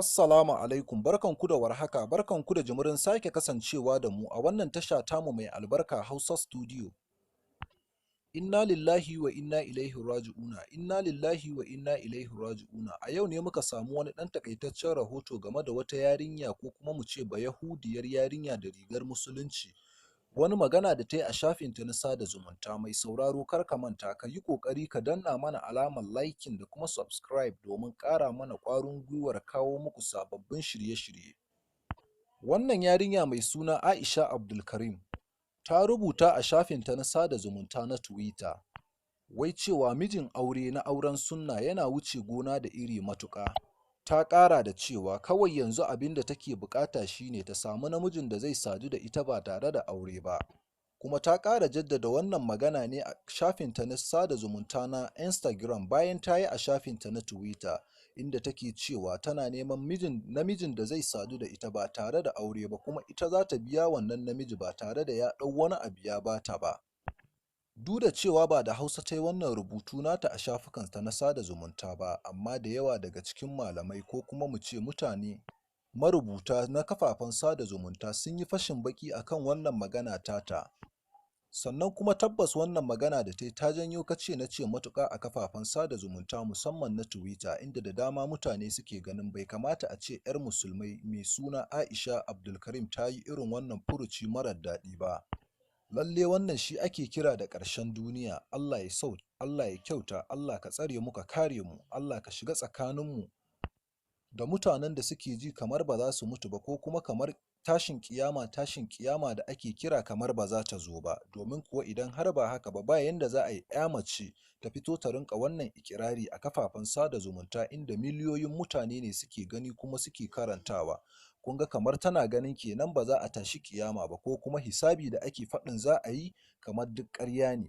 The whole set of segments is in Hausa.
Assalamu alaikum, barkanku da warhaka, barkanku da jimirin sake kasancewa da mu a wannan tasha tamu mai albarka, Hausa Studio. Inna lillahi wa inna ilaihi raji'una, inna lillahi wa inna ilaihi raji'una. A yau ne muka samu wani ɗan takaitaccen rahoto game da wata yarinya, ko kuma mu ce bayahudiyar yarinya da rigar musulunci. Wani magana da ta yi a shafinta na sada zumunta. Mai sauraro, kar ka manta ka yi ƙoƙari ka danna mana alamar liking da kuma subscribe domin ƙara mana ƙwarin gwiwar kawo muku sababbin shirye-shirye. Wannan yarinya mai suna Aisha Abdulkarim ta rubuta a shafinta na sada zumunta na Twitter wai cewa mijin aure na auren sunna yana wuce gona da iri matuƙa. Ta ƙara da cewa kawai yanzu abin da take buƙata shine ta samu namijin da zai sadu da ita ba tare da aure ba. Kuma ta ƙara jaddada wannan magana ne a shafinta na sada zumunta na Instagram bayan ta yi a shafinta na Twitter, inda take cewa tana neman mijin namijin da zai sadu da ita ba tare da aure ba, kuma ita za ta biya wannan namiji ba tare da ya ɗau wani abu ya ba ta ba. Duk da cewa ba da Hausa ta yi wannan rubutu nata a shafukanta na sada zumunta ba, amma da yawa daga cikin malamai, ko kuma mu ce mutane marubuta na kafafen sada zumunta, sun yi fashin baƙi a kan wannan magana tata. Sannan kuma tabbas wannan magana da ta yi ta janyo kace-nace matuƙa a kafafen sada zumunta, musamman na Twitter, inda da dama mutane suke ganin bai kamata a ce 'yar musulmai mai suna Aisha Abdulkarim ta yi irin wannan furuci marar daɗi ba. Lalle wannan shi ake kira da ƙarshen duniya. Allah ya sau, Allah ya kyauta, Allah ka tsare mu, ka kare mu, Allah ka shiga tsakaninmu da mutanen da suke ji kamar ba za su mutu ba, ko kuma kamar tashin ƙiyama, tashin ƙiyama da ake kira, kamar ba za ta zo ba. Domin kuwa idan har ba haka ba, ba yanda za a yi 'ya mace ta fito ta rinƙa wannan iƙirari a kafafen sada zumunta, inda miliyoyin mutane ne suke gani kuma suke karantawa. Kun ga kamar tana ganin kenan ba za a tashi ƙiyama ba, ko kuma hisabi da ake faɗin za a yi kamar duk ƙarya ne.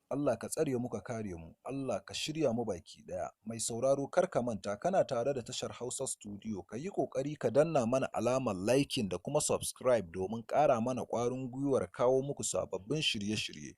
Allah ka tsare mu, ka kare mu, Allah ka shirya mu baki ɗaya. Mai sauraro, kar ka manta kana tare da tashar Hausa Studio, ka yi ƙoƙari ka danna mana alamar liking da kuma subscribe domin ƙara mana ƙwarin gwiwar kawo muku sababbin shirye-shirye.